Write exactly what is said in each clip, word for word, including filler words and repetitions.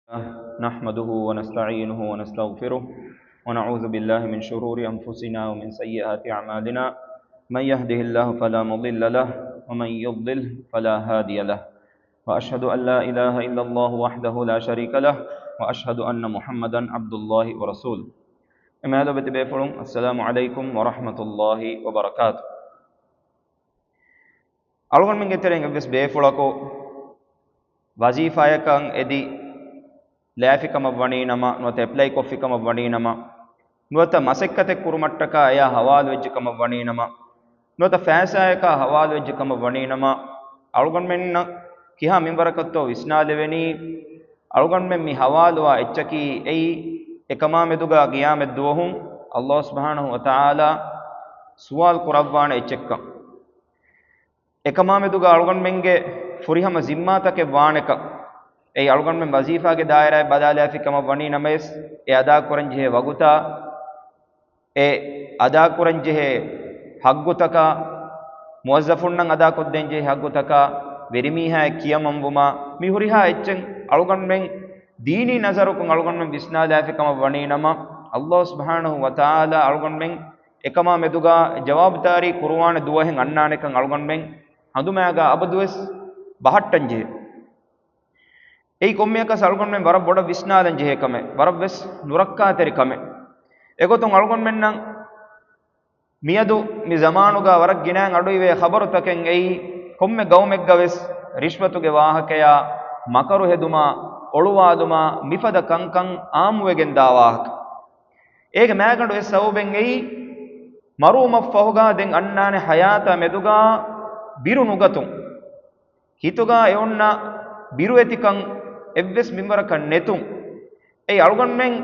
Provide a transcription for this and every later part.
نحمده ونستعينه ونستغفره، ونعوذ بالله من شرور أنفسنا ومن سيئات أعمالنا. من يهده الله فلا مضل له، ومن يضلل فلا هادي له. وأشهد أن لا إله إلا الله وحده لا شريك له، وأشهد أن محمدا عبد الله ورسوله. އެމާލޯ ބެތި ބޭފުޅުން، السلام عليكم ورحمة الله وبركاته. އަޅުގަނޑުމެންގެ ތެރެއިން އެއްވެސް ބޭފުޅަކު ވަޒީފާއަކަށް އެދި ލާފިކަމަށް ވަނީ ނަމަ، ނުވަތަ އެޕްލައި ކޮށްފިކަމަށް ވަނީ ނަމަ، ނުވަތަ މަސައްކަތެއް ކުރުމަށްޓަކާ އެޔާ ހަވާލުވެއްޖެކަމަށް ވަނީ ނަމަ، ނުވަތަ ފައިސާއަކާ ހަވާލުވެއްޖެކަމަށް ވަނީ ނަމަ، އަޅުގަނޑުމެންނަށް ކިހާ މިންވަރަކަށްތޯ ވިސްނާލެވެނީ، އަޅުގަނޑުމެން މި ހަވާލުވާ އެއްޗަކީ އެއީ، އެކަމާމެދުގާ ގިޔާމަތްދުވަހުން ﷲ ސުބްޙާނަހޫ ވަތަޢާލާ ސުވާލު ކުރައްވާނެ އެއްޗެއްކަން. އެކަމާމެދުގަ އަޅުގަނޑުމެންގެ ފުރިހަމަ ޒިންމާތަކެއް ވާނެކަން. އެއީ އަޅުގަނޑުމެން ވަޒީފާގެ ދާއިރާއެއް ބަލާލާފި ކަމަށް ވަނީ ނަމަވެސް، އެ އަދާކުރަންޖެހޭ ވަގުތާ، އެ އަދާކުރަންޖެހޭ ޙައްގުތަކާ، މުވައްޒަފުންނަށް އަދާކޮށްދޭންޖެހޭ ޙައްގުތަކާ، ވެރިމީހާއަށް ކިޔަމަންވުމާ، މި ހުރިހާ އެއްޗެއް އަޅުގަނޑުމެން ދީނީ ނަޒަރުކުން އަޅުގަނޑުމެން ވިސްނާލާފި ކަމަށް ވަނީ ނަމަ، ﷲ ސުބްޙާނަހޫ ވަތަޢާލާ އަޅުގަނޑުމެން އެކަމާ މެދުގާ ޖަވާބުދާރީ ކުރުވާނެ ދުވަހެއް އަންނާނެކަން އަޅުގަނޑުމެން ހަނދުމާގާ އަބަދުވެސް ބަހައްޓަންޖެހޭ. އެއީ ކޮންމެއަކަސް އަޅުގަނޑުމެން ވަރަށް ބޮޑަށް ވިސްނާލަން ޖެހޭ ކަމެއް، ވަރަށް ވެސް ނުރައްކާތެރި ކަމެއް. އެގޮތުން އަޅުގަނޑުމެންނަށް މިއަދު މި ޒަމާނުގާ ވަރަށް ގިނައިން އަޑުއިވޭ ޚަބަރުތަކެއް އެއީ، ކޮންމެ ގައުމެއްގަ ވެސް ރިޝްވަތުގެ ވާހަކަޔާ، މަކަރު ހެދުމާ، އޮޅުވާލުމާ، މިފަދަ ކަންކަން އާއްމުވެގެންދާ ވާހަކަ. އޭގެ މާގަނޑު އެއް ސަބަބެއް އެއީ، މަރުވުމަށްފަހުގާ ދެން އަންނާނެ ޙަޔާތާ މެދުގާ ބިރު ނުގަތުން. ހިތުގާ އެ އޮންނަ ބިރުވެތިކަން އެއްވެސް މިންވަރަކަށް ނެތުން. އެއީ އަޅުގަނޑުމެން،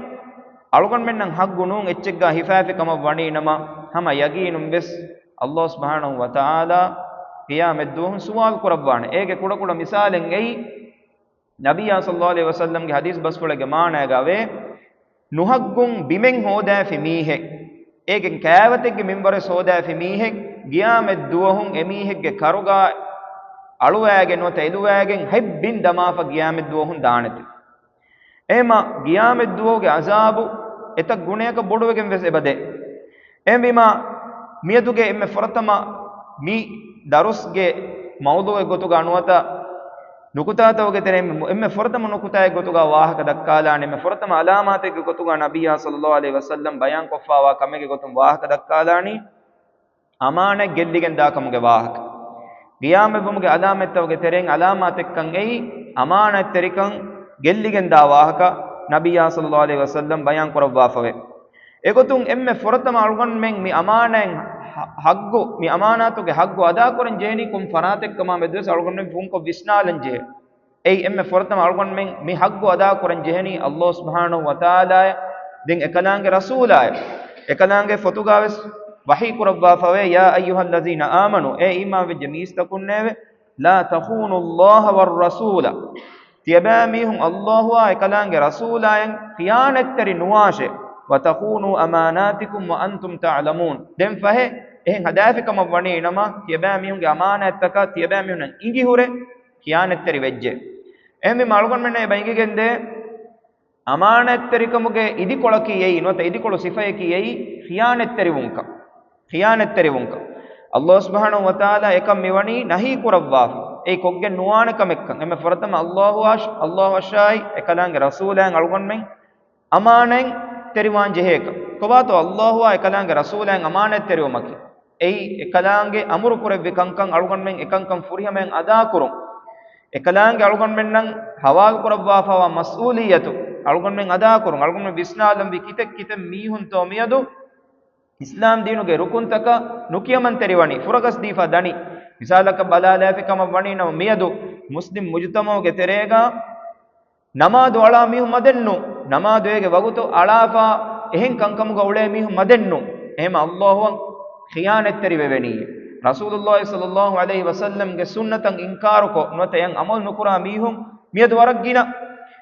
އަޅުގަނޑުމެންނަށް ޙައްގު ނޫން އެއްޗެއްގާ ހިފާފި ކަމަށް ވަނީ ނަމަ، ހަމަ ޔަގީނުން ވެސް ﷲ ސުބްޙާނަހޫ ވަތަޢާލާ ޤިޔާމަތްދުވަހުން ސުވާލު ކުރައްވާނެ. އޭގެ ކުޑަކުޑަ މިސާލެއް އެއީ، ނަބިއްޔާ ޞައްލައްލާހު ޢަލައިހި ވަސައްލަމްގެ ޙަދީޘް ބަސްފުޅެއްގެ މާނައިގަ އެވޭ، ނުހައްގުން ބިމެއް ހޯދާފި މީހެއް، އޭގެން ކާވަތެއްގެ މިންވަރެއް ހޯދާފި މީހެއް، ޤިޔާމަތްދުވަހުން އެމީހެއްގެ ކަރުގާ އަޅުވާގެން ނުވަތަ އެލުވާގެން ހަތް ބިން ދަމާފަ ޤިޔާމަތްދުވަހުން ދާނެތެ. އެހެމަ ޤިޔާމަތްދުވަހުގެ ޢަޒާބު އެތައް ގުނަޔަކަށް ބޮޑުވެގެން ވެސް އެބަދޭ. އެހެންވީމާ، މިއަދުގެ އެންމެ ފުރަތަމަ މި ދަރުސްގެ މައުޟޫޢެއް ގޮތުގަ ނުވަތަ ނުކުތާތަކުގެ ތެރެއިން އެންމެ ފުރަތަމަ ނުކުތާއެއް ގޮތުގަ ވާހަކަ ދައްކާލާނެ، އެންމެ ފުރަތަމަ ޢަލާމާތެއްގެ ގޮތުގަ ނަބިއްޔާ ޞައްލައްލާހު ޢަލައިހި ވަސައްލަމް ބަޔާންކޮށްފާވާ ކަމެއްގެ ގޮތުން ވާހަކަ ދައްކާލާނީ، އަމާނަތް ގެއްލިގެން ދާ ކަމުގެ ވާހަކަ. ޤިޔާމަތްވުމުގެ ޢަލާމަތްތަކުގެ ތެރެއިން ޢަލާމާތެއްކަން އެއީ، އަމާނަތްތެރިކަން ގެއްލިގެން ދާ ވާހަކަ ނަބިއްޔާ ޞައްލައްލާހު ޢަލައިހި ވަސައްލަމް ބަޔާން ކުރައްވާފަވޭ. އެގޮތުން އެންމެ ފުރަތަމަ އަޅުގަނޑުމެން މި އަމާނަތް ޙައްގު، މި އަމާނާތުގެ ޙައްގު އަދާކުރަން ޖެހެނީ ކޮން ފަރާތެއްކަމާ މެދުވެސް އަޅުގަނޑުމެން ފުންކޮށް ވިސްނާލަން ޖެހޭ. އެއީ އެންމެ ފުރަތަމަ އަޅުގަނޑުމެން މި ޙައްގު އަދާކުރަން ޖެހެނީ ﷲ ސުބްޙާނަހޫ ވަތަޢާލާއަށް، ދެން އެކަލާނގެ ރަސޫލާއަށް. އެކަލާނގެ ފޮތުގާވެސް ވަޙީ ކުރައްވާފަވޭ، يا أيها الذين آمنوا، އޭ އީމާންވެއްޖެ މީސްތަކުންނޭވެ، لا تخونوا الله والرسول، ތިޔަބައިމީހުން ﷲއާ އެކަލާނގެ ރަސޫލާއަށް ޚިޔާނަތްތެރި ނުވާށޭ، وتخونوا أماناتكم وأنتم تعلمون. ދެން ފަހެ، އެހެން ހަދާފިކަމަށް ވަނީ ނަމަ، ތިޔަބައިމީހުންގެ އަމާނާތްތަކަށް ތިޔަބައިމީހުންނަށް އިނގިހުރެ ޚިޔާނަތްތެރި ވެއްޖެ. އެހެންވީމަ އަޅުގަނޑުމެންނަށް އެބަ އިނގިގެންދޭ، އަމާނާތްތެރިކަމުގެ އިދިކޮޅަކީ އެއީ، ނުވަތަ އިދިކޮޅު ސިފަޔަކީ އެއީ، ޚިޔާނަތްތެރިވުންކަން. ޚިޔާނަތްތެރިވުންކަން. ﷲ ސުބްޙާނަހޫ ވަތަޢާލާ އެކަން މިވަނީ ނަހީ ކުރައްވާފަ. އެއީ ކޮށްގެން ނުވާނެ ކަމެއްކަން. އެންމެ ފުރަތަމަ ﷲ އަށް، ﷲ އަށާއި އެކަލާނގެ ރަސޫލާއަށް އަޅުގަނޑުމެން އަމާނަތް ތެރިވާން ޖެހޭކަން. ކޮބާތޯ ﷲއާ އެކަލާނގެ ރަސޫލާއަށް އަމާނަތް ތެރިވުމަކީ؟ އެއީ އެކަލާނގެ އަމުރު ކުރެއްވި ކަންކަން އަޅުގަނޑުމެން އެކަންކަން ފުރިހަމައިން އަދާކުރުން. އެކަލާނގެ އަޅުގަނޑުމެންނަށް ހަވާލު ކުރައްވާފަވާ މަސްއޫލިއްޔަތު އަޅުގަނޑުމެން އަދާކުރުން. އަޅުގަނޑުމެން ވިސްނާލަންވީ ކިތައް ކިތައް މީހުންތޯ މިއަދު އިސްލާމް ދީނުގެ ރުކުންތަކަށް ނުކިޔަމަންތެރިވަނީ، ފުރަގަސްދީފަ ދަނީ. މިސާލަކަށް ބަލާލާފި ކަމަށް ވަނީ ނަމަ، މިއަދު މުސްލިމް މުޖުތަމަޢުގެ ތެރޭގަ ނަމާދު އަޅާ މީހުން މަދެއްނު، ނަމާދު އޭގެ ވަގުތު އަޅާފަ އެހެން ކަންކަމުގަ އުޅޭ މީހުން މަދެއްނު. އެހެމަ ﷲއަށް ޚިޔާނަތްތެރިވެވެނީ. ރަސޫލުﷲ ޞައްލައްލާހު ޢަލައިހި ވަސައްލަމްގެ ސުންނަތަށް އިންކާރުކޮށް، ނުވަތަ އެއަށް ޢަމަލު ނުކުރާ މީހުން މިއަދު ވަރަށް ގިނަ.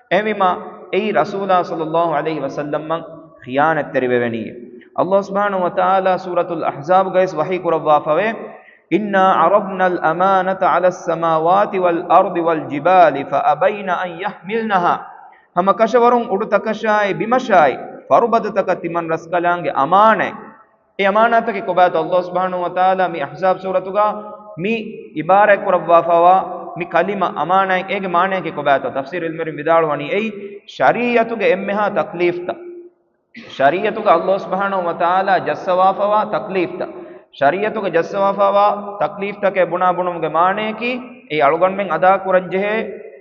އެހެންވީމާ، އެއީ ރަސޫލާ ޞައްލައްލާހު ޢަލައިހި ވަސައްލަމަށް ޚިޔާނަތްތެރިވެވެނީ. ﷲ ސުބްޙާނަހޫ ވަތަޢާލާ ސޫރަތުލް އަޙްޒާބްގައި ވަޙީ ކުރައްވާފަވޭ، إنا عرضنا الأمانة على السماوات والأرض والجبال فأبين أن يحملنها. ހަމަ ކަށަވަރުން އުޑުތަކަށާއި ބިމަށާއި ފަރުބަދަތަކަށް ތިމަން ރަސްކަލާނގެ އަމާނަތް. އެ އަމާނާތަކީ ކޮބާތޯ؟ އައްލާހު ސުބްޙާނަހު ވަތަޢާލާ މި އަޙްޒާބް ސޫރަތުގަ މި އިބާރާތް ކުރައްވާފަވާ މި ކަލިމަ އަމާނާތް، އޭގެ މާނަޔަކީ ކޮބާތޯ؟ ތަފްސީރު ޢިލްމުވެރިން ވިދާޅުވަނީ އެއީ ޝަރީޢަތުގެ އެންމެހާ ތަކްލީފްތައް. ޝަރީޢަތުގަ އައްލާހު ސުބްޙާނަހު ވަތަޢާލާ ޖައްސަވާފަވާ ތަކްލީފްތައް. ޝަރީޢަތުގަ ޖައްސަވާފަވާ ތަކްލީފްތަކޭ ބުނާ ބުނުމުގެ މާނަޔަކީ އެއީ އަޅުގަނޑުމެން އަދާކުރަންޖެހޭ،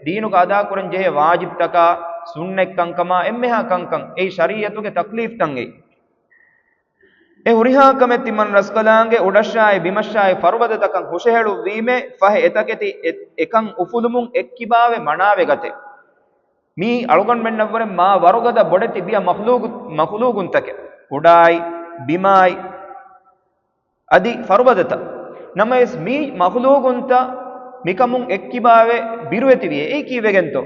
ދީނުގަ އަދާކުރަންޖެހޭ ވާޖިބްތަކާ، ސުންނަތް ކަންކަމާ އެންމެހާ ކަންކަން އެއީ ޝަރީޢަތުގެ ތަކްލީފްތައް އެއީ. އެ ހުރިހާ ކަމެއް ތިމަން ރަސްކަލާނގެ އުޑަށާއި ބިމަށާއި ފަރުބަދަތަކަށް ހުށަހެޅުއްވީމޭ، ފަހެ އެތަކެތި އެ-، އެކަން އުފުލުމުން އެއްކިބާވެ މަނާވެގަތޭ. މީ އަޅުގަނޑުމެންނަށްވުރެ މާ ވަރުގަދަ ބޮޑެތި ބިޔަ މަޚްލޫގު-، މަޚްލޫގުންތަކެއް. އުޑާއި، ބިމާއި، އަދި ފަރުބަދަތައް. ނަމަވެސް މި މަޚްލޫގުންތައް މިކަމުން އެއްކިބާވެ ބިރުވެތިވިޔޭ. އެއީ ކީއްވެގެންތޯ؟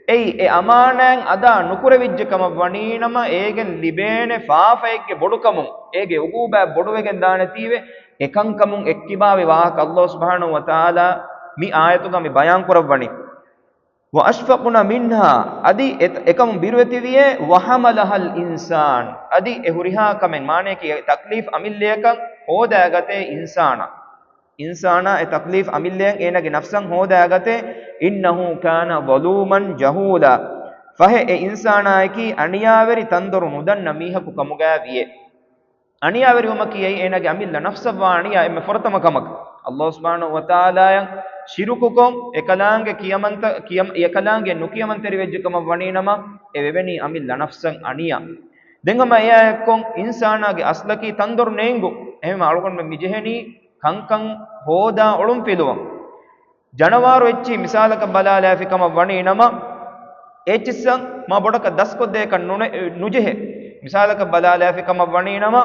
އެއީ އެ އަމާނާތް އަދާ ނުކުރެވިއްޖެ ކަމަށް ވަނީނަމަ، އޭގެން ލިބޭނެ ފާފައެއްގެ ބޮޑުކަމުން، އޭގެ އުގޫބާތް ބޮޑުވެގެން ދާނެތީވެ، އެކަންކަމުން އެއްކިބާވި ވާހަކަ އައްލާހު ސުބްޙާނަހު ވަތަޢާލާ މި އާޔަތުގަ މި ބަޔާން ކުރައްވަނީ. وَأَشْفَقْنَ مِنْهَا، އަދި އެ-، އެކަމުން ބިރުވެތިވިޔޭ، وَحَمَلَهَا الْإِنْسَانُ، އަދި އެ ހުރިހާ ކަމެއް މާނަޔަކީ ތަކްލީފް އަމިއްލަޔަކަށް ހޯދާގަތޭ އިންސާނާ. އިންސާނާ އެ ތަކްލީފް އަމިއްލަޔަށް އޭނާގެ ނަފްސަށް ހޯދާގަތޭ، إِنَّهُ كَانَ ظَلُومًا جَهُولًا، ފަހެ އެ އިންސާނާއަކީ އަނިޔާވެރި ތަންދޮރު ނުދަންނަ މީހަކު ކަމުގައި ވިޔޭ. އަނިޔާވެރިވުމަކީ އެއީ އޭނާގެ އަމިއްލަ ނަފްސަށްވާ އަނިޔާ އެންމެ ފުރަތަމަ ކަމަކަށް. އައްލާހު ސުބްޙާނަހު ވަތަޢާލާއަށް ޝިރުކުކޮށް، އެކަލާނގެ ކިޔަމަންތަ-، ކިޔަމް-، އެކަލާނގެ ނުކިޔަމަންތެރިވެއްޖެ ކަމަށް ވަނީނަމަ، އެ ވެވެނީ އަމިއްލަ ނަފްސަށް އަނިޔާ. ދެން ހަމަ އެއާއެއްކޮށް، އިންސާނާގެ އަސްލަކީ ތަންދޮރު ނޭނގު. އެހެންވީމަ އަޅުގަނޑުމެން މި ޖެހެނީ ކަންކަން ހޯދާ އޮޅުންފިލުވަން. ޖަނަވާރު އެއްޗިހި މިސާލަކަށް ބަލާލާފި ކަމަށް ވަނީ ނަމަ، އެއްޗިއްސަށް މާ ބޮޑަކަށް ދަސްކޮށްދޭކަށް ނުނެ-، ނުޖެހޭ. މިސާލަކަށް ބަލާލާފި ކަމަށް ވަނީ ނަމަ،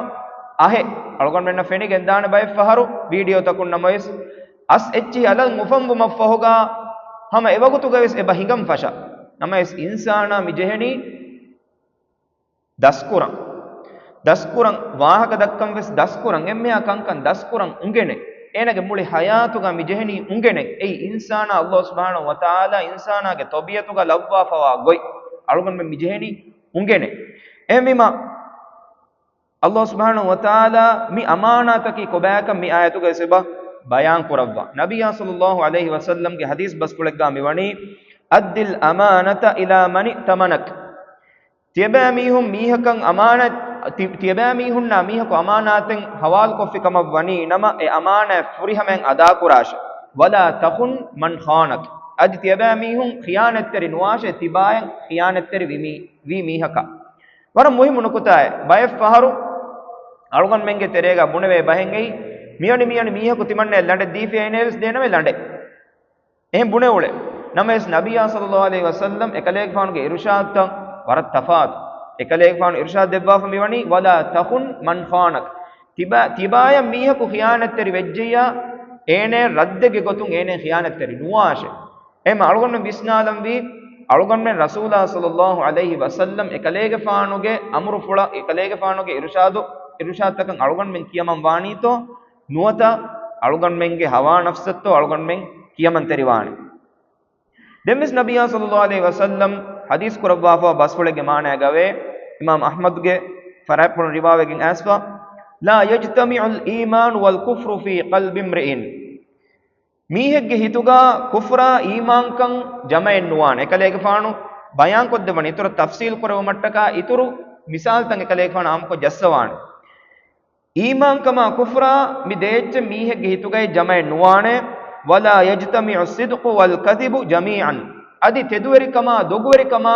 އަހެއް، އަޅުގަނޑުމެންނަށް ފެނިގެން ދާނެ ބައެއް ފަހަރު ވީޑިއޯތަކުން ނަމަވެސް، އަސް އެއްޗިހި އަލަށް އުފަންވުމަށްފަހުގަ ހަމަ އެވަގުތުގަވެސް އެބަ ހިނގަން ފަށާ. ނަމަވެސް އިންސާނާ މި ޖެހެނީ ދަސްކުރަން. ދަސްކުރަން، ވާހަކަ ދައްކަން ވެސް ދަސްކުރަން، އެންމެހާ ކަންކަން ދަސްކުރަން އުނގެނެ. އޭނަގެ މުޅި ހަޔާތުގަ މި ޖެހެނީ އުނގެނެ. އެއީ އިންސާނާ އައްލާހު ސުބްޙާނަހު ވަތަޢާލާ އިންސާނާގެ ތަބީޢަތުގަ ލައްވާފަވާ ގޮތް. އަޅުގަނޑުމެން މި ޖެހެނީ އުނގެނެ. އެހެންވީމަ، އައްލާހު ސުބްޙާނަހު ވަތަޢާލާ މި އަމާނާތަކީ ކޮބާކަން މި އާޔަތުގައި ވެސް އެބަ ބަޔާން ކުރައްވާ. ނަބިއްޔާ ޞައްލައްލާހު ޢަލައިހި ވަސައްލަމްގެ ޙަދީޘް ބަސްފުޅެއްގަ މިވަނީ، أَدِّ الْأَمَانَةَ إِلَىٰ مَنِ ائْتَمَنَكَ. ތިޔަބައިމީހުން މީހަކަށް އަމާނަތް، ތި-، ތިޔަބައިމީހުންނާ މީހަކު އަމާނާތެއް ހަވާލުކޮށްފި ކަމަށް ވަނީ ނަމަ، އެ އަމާނާތް ފުރިހަމައިން އަދާކުރާށޭ. وَلَا تَخُنْ مَنْ خَانَكَ. އަދި ތިޔަބައިމީހުން ޚިޔާނަތްތެރި ނުވާށޭ، ތިބާޔަށް ޚިޔާނަތްތެރި ވި މީ-، ވީ މީހަކާ. ވަރަށް މުހިއްމު ނުކުތާއެއް. ބައެއް ފަހަރު އަޅުގަނޑުމެންގެ ތެރޭގަ ބުނެވޭ ބަހެއް އެއީ، މިވެނި މިވެނި މީހަކު ތިމަންނަޔަށް ލަނޑެއް ދީފިޔައިނޭވެސް ދޭނަމޭ ލަނޑެއް. އެހެން ބުނެ އުޅޭ. ނަމަވެސް ނަބިއްޔާ ޞައްލައްލާހު ޢަލައިހި ވަސައްލަމް އެކަލޭގެފާނުގެ އިރުޝާދުތައް ވަރަށް ތަފާތު. އެކަލޭގެފާނު އިރުޝާދު ދެއްވާފަ މިވަނީ، وَلَا تَخُنْ مَنْ خَانَكَ. ތިބާ-، ތިބާޔަށް މީހަކު ޚިޔާނަތްތެރި ވެއްޖެއްޔާ، އޭނަޔަށް ރައްދެއްގެ ގޮތުން އޭނަޔަށް ޚިޔާނަތްތެރި ނުވާށޭ. އެހެންމަ އަޅުގަނޑުމެން ވިސްނާލަންވީ، އަޅުގަނޑުމެން ރަސޫލާ ޞައްލައްލާހު ޢަލައިހި ވަސައްލަމް އެކަލޭގެފާނުގެ އަމުރުފުޅަށް، އެކަލޭގެފާނުގެ އިރުޝާދު، އިރުޝާދުތަކަށް އަޅުގަނޑުމެން ކިޔަމަން ވާނީތޯ ނުވަތަ އަޅުގަނޑުމެންގެ ހަވާ ނަފްސަށްތޯ އަޅުގަނޑުމެން ކިޔަމަންތެރިވާނީ. ދެންވެސް ނަބިއްޔާ ޞައްލައްލާހު ޢަލައިހި ވަސައްލަމް ޙަދީޘް ކުރައްވާފަ ބަސްފުޅެއްގެ މާނައިގަވޭ، އިމާމް އަޙްމަދުގެ ފަރާތްޕުޅުން ރިވާވެގެން އައިސްފަ، لَا يَجْتَمِعُ الْإِيمَانُ وَالْكُفْرُ فِي قَلْبِ امْرِئٍ. މީހެއްގެ ހިތުގަ ކުފްރާ އީމާންކަން ޖަމައެއް ނުވާނެ. އެކަލޭގެފާނު ބަޔާންކޮށްދެއްވަނީ، އިތުރަށް ތަފްސީލް ކުރެވުމަށްޓަކާ އިތުރު މިސާލްތައް އެކަލޭގެފާނު އާއްމުކޮށް ޖައްސަވާނެ. އީމާންކަމާ ކުފްރާ މި ދެއެއްޗެއް މީހެއްގެ ހިތުގައި ޖަމައެއް ނުވާނެ. وَلَا يَجْتَمِعُ الصِّدْقُ وَالْكَذِبُ جَمِيعًا. އަދި ތެދުވެރިކަމާ ދޮގުވެރިކަމާ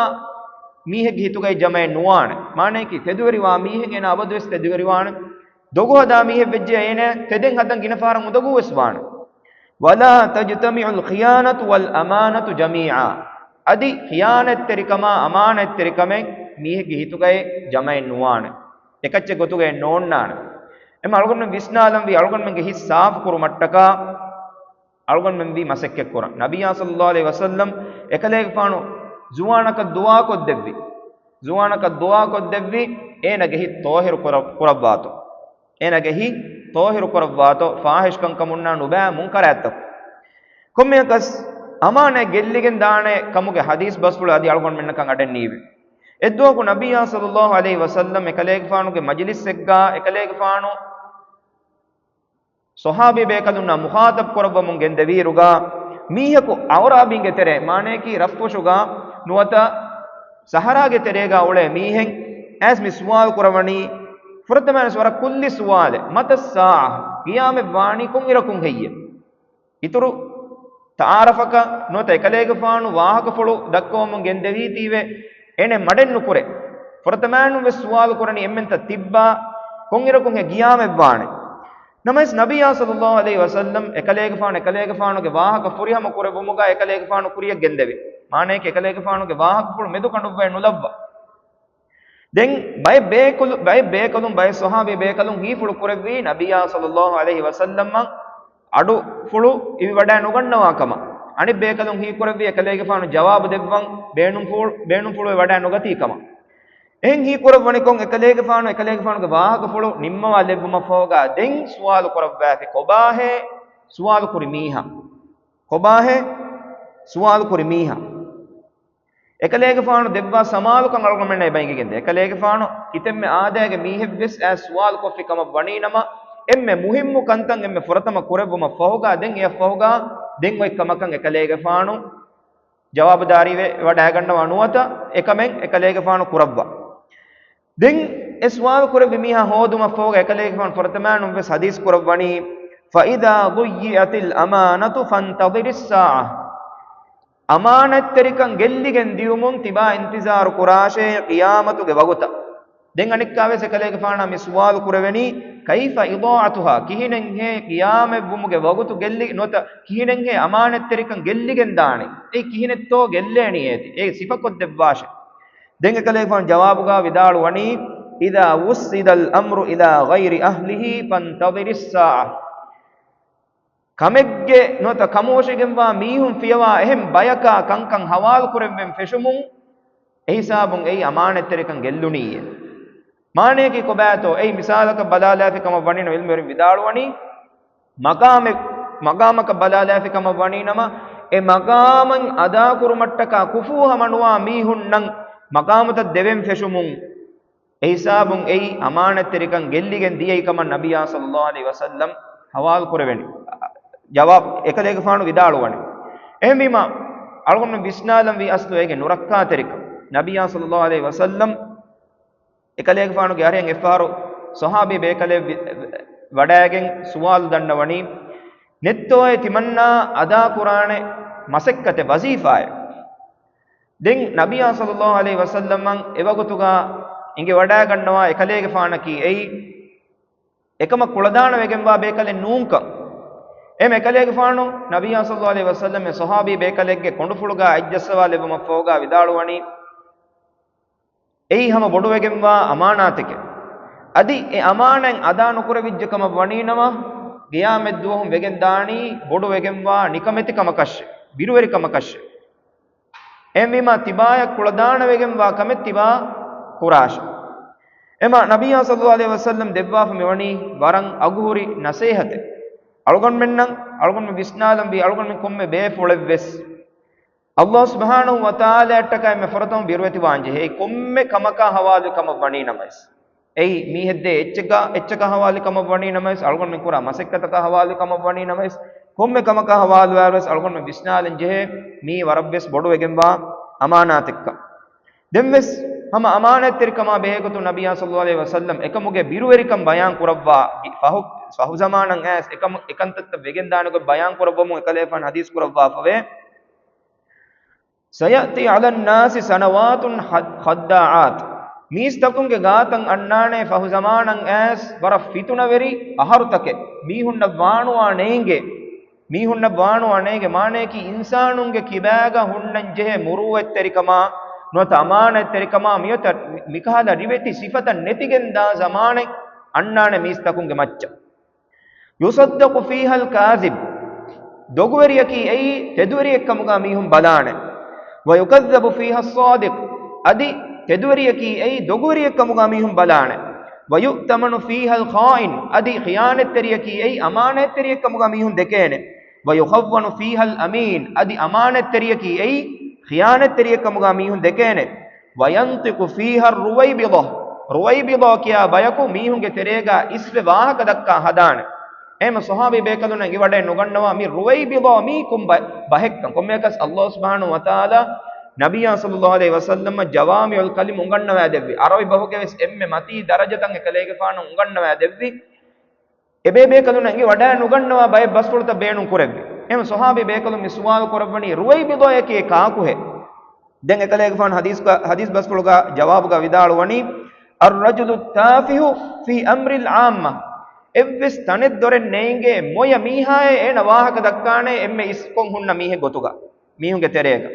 މީހެއްގެ ހިތުގައި ޖަމައެއް ނުވާނެ. މާނަޔަކީ، ތެދުވެރިވާ މީހެއް އޭނާ އަބަދުވެސް ތެދުވެރިވާނެ. ދޮގު ހަދާ މީހެއް ވެއްޖެ އޭނާ ތެދެއް ހަދަން ގިނަ ފަހަރަށް އުނދަގޫވެސް ވާނެ. وَلَا تَجْتَمِعُ الْخِيَانَةُ وَالْأَمَانَةُ جَمِيعًا. އަދި ޚިޔާނަތްތެރިކަމާ އަމާނަތްތެރިކަމެއް މީހެއްގެ ހިތުގައި ޖަމައެއް ނުވާނެ. އެކައްޗެއް ގޮތުގައި ނޯންނާނެ. އެމަ އަޅުގަނޑުމެން ވިސްނާލަންވީ އަޅުގަނޑުމެންގެ ހިތް ސާފު ކުރުމަށްޓަކާ، އަޅުގަނޑުމެން ވީ މަސައްކަތްކުރަން. ނަބިއްޔާ ޞައްލައްލާހު ޢަލައިހި ވަސައްލަމް އެކަލޭގެފާނު ޒުވާނަކަށް ދުޢާކޮށްދެއްވި. ޒުވާނަކަށް ދުޢާކޮށްދެއްވި، އޭނަގެ ހިތް ޠާހިރު ކުރަ-، ކުރައްވާތޯ. އޭނަގެ ހިތް ޠާހިރު ކުރައްވާތޯ، ފާޙިޝްކަންކަމުންނާ ނުބައި މުންކަރާތްތަކުން. ކޮންމެއަކަސް އަމާނާތް ގެއްލިގެން ދާނެ ކަމުގެ ޙަދީޘް ބަސްފުޅު އަދި އަޅުގަނޑުމެންނަކަށް އަޑެއް ނީވި. އެއްދުވަހަކު ނަބިއްޔާ ޞައްލައްލާހު ޢަލައިހި ވަސައްލަމް އެކަލޭގެފާނުގެ މަޖިލިސްއެއްގަ އެކަލޭގެފާނު ޞަޙާބީ ބޭކަލުންނާ މުޚާޠަބް ކުރައްވަމުން ގެންދެވިއިރުގަ، މީހަކު އަޢުރާބީންގެ ތެރޭ، މާނަޔަކީ ރަށްފުށުގަ ނުވަތަ ސަހަރާގެ ތެރޭގަ އުޅޭ މީހެއް އައިސް މި ސުވާލު ކުރައްވަނީ، ފުރަތަމަވެސް ވަރަށް ކުއްލި ސުވާލެއް، "متى الساعة؟" ޤިޔާމަތް ވާނީ ކޮންއިރަކުން ހެއްޔެވެ؟ އިތުރު ތަޢާރަފަކަށް ނުވަތަ އެކަލޭގެފާނު ވާހަކަފުޅު ދައްކަވަމުން ގެންދެވީތީވެ، އޭނެ މަޑެއް ނުކުރޭ. ފުރަތަމައިންނު ވެސް ސުވާލު ކުރަނީ އެންމެންތައް ތިއްބާ ކޮންއިރަކުން ހޭ ޤިޔާމަތް ވާނެ؟ ނަމަވެސް ނަބިއްޔާ ޞައްލައްލާހު ޢަލައިހި ވަސައްލަމް އެކަލޭގެފާނު އެކަލޭގެފާނުގެ ވާހަކަ ފުރިހަމަ ކުރެއްވުމުގަ އެކަލޭގެފާނު ކުރިޔަށް ގެންދެވި. މާނަޔަކީ އެކަލޭގެފާނުގެ ވާހަކަފުޅު މެދު ކަނޑުއްވައެއް ނުލައްވާ. ދެން ބައެއް ބޭކަލު-، ބައެއް ބޭކަލުން، ބައެއް ޞަޙާބީ ބޭކަލުން ހީފުޅު ކުރެއްވީ ނަބިއްޔާ ޞައްލައްލާހު ޢަލައިހި ވަސައްލަމަށް އަޑުފުޅު އިވިވަޑައި ނުގަންނަވާ ކަމަށް. އަނެއް ބޭކަލުން ހީކުރެއްވީ އެކަލޭގެފާނު ޖަވާބު ދެއްވަން ބޭނުންފުޅު-، ބޭނުންފުޅުވެ ވަޑައި ނުގަތީ ކަމަށް. އެހެން ހީކުރައްވަނިކޮށް އެކަލޭގެފާނު އެކަލޭގެފާނުގެ ވާހަކަފުޅު ނިންމަވާލެއްވުމަށްފަހުގަ ދެން ސުވާލު ކުރައްވާފި، ކޮބާހޭ ސުވާލު ކުރި މީހާ؟ ކޮބާހޭ ސުވާލު ކުރި މީހާ؟ އެކަލޭގެފާނު ދެއްވާ ސަމާލުކަން އަޅުގަނޑުމެންނަށް އެބަ އެނގިގެންދޭ. އެކަލޭގެފާނު ކިތަންމެ އާދައިގެ މީހެއްވެސް އައިސް ސުވާލު ކޮށްފި ކަމަށް ވަނީނަމަ، އެންމެ މުހިއްމު ކަންތައް އެންމެ ފުރަތަމަ ކުރެއްވުމަށް ފަހުގަ ދެން އެއަށް ފަހުގަ ދެން އޮތް ކަމަކަށް އެކަލޭގެފާނު ޖަވާބުދާރީވެ ވަޑައިގަންނަވާ ނުވަތަ އެކަމެއް އެކަލޭގެފާނު ކުރައްވާ. ދެން އެ ސުވާލު ކުރެއްވި މީހާ ހޯދުމަށް ފަހުގަ އެކަލޭގެފާނު ފުރަތަމައިނުން ވެސް ޙަދީޘް ކުރައްވަނީ، "فإذا ضيعت الأمانة فانتظر الساعة." އަމާނަތްތެރިކަން ގެއްލިގެން ދިޔުމުން ތިބާ އިންތިޒާރު ކުރާށޭ، ޤިޔާމަތުގެ ވަގުތަށް. ދެން އަނެއްކާވެސް އެކަލޭގެފާނާ މި ސުވާލު ކުރެވެނީ، "كيف إضاعتها؟" ކިހިނެއްހޭ ޤިޔާމަތްވުމުގެ ވަގުތު ގެއްލި ނުވަތަ ކިހިނެއްހޭ އަމާނަތްތެރިކަން ގެއްލިގެން ދާނީ؟ އެ ކިހިނެއްތޯ ގެއްލޭނީ އޭތި؟ އޭ ސިފަކޮށްދެއްވާށޭ. ދެން އެކަލޭގެފާނު ޖަވާބުގަ ވިދާޅުވަނީ، "إذا وسد الأمر إلى غير أهله فانتظر الساعة." ކަމެއްގެ ނުވަތަ ކަމުވޮށިގެންވާ މީހުން ފިޔަވާ އެހެން ބަޔަކާ ކަންކަން ހަވާލު ކުރެއްވެން ފެށުމުން، އެހިސާބުން އެއީ އަމާނަތްތެރިކަން ގެއްލުނީއޭ. މާނަޔަކީ ކޮބާތޯ؟ އެއީ މިސާލަކަށް ބަލާލާފި ކަމަށް ވަނީނަމަ، ޢިލްމުވެރިން ވިދާޅުވަނީ، މަގާމެއް، މަގާމަކަށް ބަލާލާފި ކަމަށް ވަނީނަމަ، އެ މަގާމަށް އަދާކުރުމަށްޓަކާ ކުފޫ ހަމަނުވާ މީހުންނަށް މަގާމުތައް ދެވެން ފެށުމުން، އެހިސާބުން އެއީ އަމާނަތްތެރިކަން ގެއްލިގެން ދިޔައީ ކަމަށް ނަބިއްޔާ ޞައްލައްލާހު ޢަލައިހި ވަސައްލަމް ހަވާލު ކުރެވެނީ. ޖަވާބު އެކަލޭގެފާނު ވިދާޅުވަނީ. އެހެންވީމަ، އަޅުގަނޑު ވިސްނާލަންވީ އަސްލު އޭގެ ނުރައްކާތެރިކަން. ނަބިއްޔާ ޞައްލައްލާހު ޢަލައިހި ވަސައްލަމް އެކަލޭގެފާނުގެ އަރިހަށް އެއްފަހަރު ޞަޙާބީ ބޭކަލެއް ވި-، ވަޑައިގެން ސުވާލު ދަންނަވަނީ، ނެތްތޯއޭ ތިމަންނާ އަދާކުރާނެ މަސައްކަތެއް، ވަޒީފާއެއް؟ ދެން ނަބިއްޔާ ޞައްލައްލާހު ޢަލައިހި ވަސައްލަމަށް އެވަގުތުގަ އިނގިވަޑައިގަންނަވާ އެކަލޭގެފާނަކީ އެއީ، އެކަމަށް ކުޅަދާނަވެގެންވާ ބޭކަލެއް ނޫންކަން. އެހެން އެކަލޭގެފާނު ނަބިއްޔާ ޞައްލައްލާހު ޢަލައިހި ވަސައްލަމް އެ ޞަޙާބީ ބޭކަލެއްގެ ކޮނޑުފުޅުގަ އަތްޖައްސަވާލެއްވުމަށްފަހުގަ ވިދާޅުވަނީ، އެއީ ހަމަ ބޮޑުވެގެންވާ އަމާނާތެކެވެ. އަދި އެ އަމާނާތް އަދާ ނުކުރެވިއްޖެ ކަމަށް ވަނީނަމަ، ޤިޔާމަތްދުވަހު ވެގެންދާނީ ބޮޑުވެގެންވާ ނިކަމެތި ކަމަކަށެވެ. ބިރުވެރި ކަމަކަށެވެ. އެހެންވީމާ ތިބާޔަށް ކުޅަދާނަވެގެންވާ ކަމެއް ތިބާ ކުރާށެވެ. އެމާ ނަބިއްޔާ ޞައްލައްލާހު ޢަލައިހި ވަސައްލަމް ދެއްވާފަ މިވަނީ ވަރަށް އަގުހުރި ނަޞޭޙަތެއް. އަޅުގަނޑުމެންނަށް، އަޅުގަނޑުމެން ވިސްނާލަންވީ އަޅުގަނޑުމެން ކޮންމެ ބޭފުޅެއްވެސް ﷲ ސުބްޙާނަހޫ ވަތަޢާލާއަށްޓަކައި އެންމެ ފުރަތަމަ ބިރުވެތިވާންޖެހޭ. އެއީ ކޮންމެ ކަމަކާ ހަވާލު ކަމަށް ވަނީ ނަމަވެސް. އެއީ މީހެއްދޭ އެއްޗަކާ، އެއްޗަކާ ހަވާލު ކަމަށް ވަނީ ނަމަވެސް، އަޅުގަނޑުމެން ކުރާ މަސައްކަތަކާ ހަވާލު ކަމަށް ވަނީ ނަމަވެސް، ކޮންމެ ކަމަކާ ހަވާލުވާއިރުވެސް އަޅުގަނޑުމެން ވިސްނާލަން ޖެހޭ މީ ވަރަށްވެސް ބޮޑުވެގެންވާ އަމާނާތެއްކަން. ދެންވެސް ހަމަ އަމާނާތްތެރިކަމާ ބެހޭގޮތުން ނަބިއްޔާ ޞައްލައްލާހު ޢަލައިހި ވަސައްލަމް އެކަމުގެ ބިރުވެރިކަން ބަޔާން ކުރައްވާ ފަހު، ފަހު ޒަމާނަށް އައިސް އެކަމު، އެކަންތައްތައް ވެގެންދާނެ ގޮތް ބަޔާން ކުރައްވަމުން އެކަލޭގެފާނު ޙަދީޘް ކުރައްވާފަވޭ. سيأتي على الناس سنوات خداعات. މީސްތަކުންގެ ގާތަށް އަންނާނެ ފަހު ޒަމާނަށް އައިސް ވަރަށް ފިތުނަވެރި އަހަރުތަކެއް. މީހުންނަށް ވާނުވާ ނޭނގޭ، މީހުންނަށް ވާނުވާ ނޭނގޭ، މާނަޔަކީ އިންސާނުންގެ ކިބާގަ ހުންނަން ޖެހޭ މުރޫއަތްތެރިކަމާ ނުވަތަ އަމާނަތްތެރިކަމާ މިއޮތަށް މިކަހަލަ ރިވެތި ސިފަތައް ނެތިގެންދާ ޒަމާނެއް އަންނާނެ މީސްތަކުންގެ މައްޗަށް. يصدق فيها الكاذب. ދޮގުވެރިޔަކީ އެއީ ތެދުވެރިއެއްކަމުގަ މީހުން ބަލާނެ. ويكذب فيها الصادق. އަދި ތެދުވެރިޔަކީ އެއީ ދޮގުވެރިއެއްކަމުގަ މީހުން ބަލާނެ. ويؤتمن فيها الخائن. އަދި ޚިޔާނަތްތެރިޔަކީ އެއީ އަމާނާތްތެރިއެއްކަމުގަ މީހުން ދެކޭނެ. ويخون فيها الأمين، އަދި އަމާނަތްތެރިޔަކީ އެއީ ޚިޔާނަތްތެރިއެއް ކަމުގަ މީހުން ދެކޭނެ. وينطق فيها الرويبضة، ރުވައިބިޟާ ކިޔާ ބަޔަކު މީހުންގެ ތެރޭގަ އިސްވެ ވާހަކަ ދައްކާ ހަދާނެ. އެހެމަ ޞަޙާބީ ބޭކަލުންނަށް އެނގިވަޑައެއް ނުގަންނަވާ މި ރުވައިބިޟާ މީ ކޮން ބަ-، ބަހެއްކަން. ކޮންމެއަކަސް ﷲ ސުބްޙާނަހޫ ވަތަޢާލާ ނަބިއްޔާ ޞައްލައްލާހު ޢަލައިހި ވަސައްލަމަށް ޖަވާމިޢުލް ކަލިމް އުނގަންނަވައިދެއްވި. ޢަރަބި ބަހުގެ ވެސް އެންމެ މަތީ ދަރަޖަތައް އެކަލޭގެފާނު އުނގަންނަވައިދެއްވި. އެބޭބޭކަލުންނަށް އެނގިވަޑައެއް ނުގަންނަވާ ބައެއް ބަސްފުޅުތައް ބޭނުން ކުރެއްވި. އެހެމަ ޞަޙާބީ ބޭކަލުން މި ސުވާލު ކުރައްވަނީ ރުވައިބިޟާއަކީ ކާކުހޭ؟ ދެން އެކަލޭގެފާނު ޙަދީޘްގަ-، ޙަދީޘް ބަސްފުޅުގަ ޖަވާބުގަ ވިދާޅުވަނީ، الرجل التافه في أمر العامة. އެއްވެސް ތަނެއްދޮރެއް ނޭނގޭ މޮޔަ މީހާއޭ އޭނަ ވާހަކަ ދައްކާނޭ އެންމެ އިސްކޮށް ހުންނަ މީހެއް ގޮތުގަ މީހުންގެ ތެރޭގަ.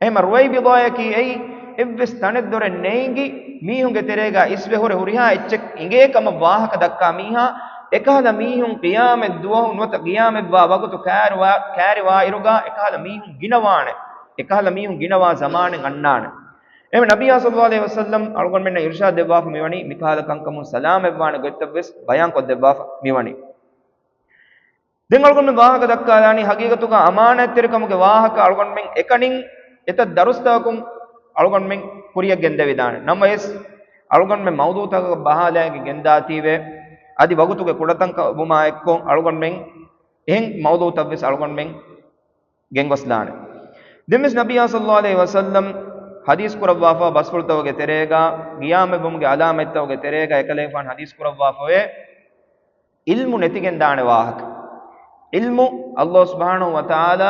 އެހެމަ ރުވައިބިޟާއަކީ އެއީ، އެއްވެސް ތަނެއްދޮރެއް ނޭނގި މީހުންގެ ތެރޭގަ އިސްވެ ހުރެ ހުރިހާ އެއްޗެއް އިނގޭ ކަމަށް ވާހަކަ ދައްކާ މީހާ، އެކަހަލަ މީހުން ޤިޔާމަތް ދުވަހު ނުވަތަ ޤިޔާމަތްވާ ވަގުތު ކާރިވާ-، ކާރިވާއިރުގަ އެކަހަލަ މީހުން ގިނަވާނެ. އެކަހަލަ މީހުން ގިނަވާ ޒަމާނެއް އަންނާނެ. އެހެން ނަބިއްޔާ ޞައްލައްލާހު ޢަލައިހި ވަސައްލަމް އަޅުގަނޑުމެންނަށް އިރުޝާދު ދެއްވާފަ މިވަނީ، މިކަހަލަ ކަންކަމުން ސަލާމަތްވާނެ ގޮތްތައް ވެސް ބަޔާންކޮށްދެއްވާފަ މިވަނީ. ދެން އަޅުގަނޑުމެން ވާހަކަ ދައްކާލާނީ، ހަގީގަތުގަ އަމާނާތްތެރިކަމުގެ ވާހަކަ އަޅުގަނޑުމެން އެކަނިން އެތައް ދަރުސްތަކަކުން އަޅުގަނޑުމެން ކުރިއަށް ގެންދެވިދާނެ. ނަމަވެސް، އަޅުގަނޑުމެން މައުޟޫޢުތަކަކަށް ބަހާލައިގެން ގެންދާތީވެ، އަދި ވަގުތުގެ ކުޑަތަންކަމާ އެއްކޮށް އަޅުގަނޑުމެން އެހެން މައުޟޫޢުތައް ވެސް އަޅުގަނޑުމެން ގެންގޮސްލާނެ. ދެންވެސް ނަބިއްޔާ ޞައްލައްލާހު ޢަލައިހި ވަސައްލަމް ޙަދީޘް ކުރައްވާފަ ބަސްފުޅުތަކުގެ ތެރޭގަ، ޤިޔާމަތްވުމުގެ ޢަލާމަތްތަކުގެ ތެރޭގަ އެކަލޭގެފާނު ޙަދީޘް ކުރައްވާފަވޭ، ޢިލްމު ނެތިގެންދާނެ ވާހަކަ. ޢިލްމު ﷲ ސުބްޙާނަހޫ ވަތަޢާލާ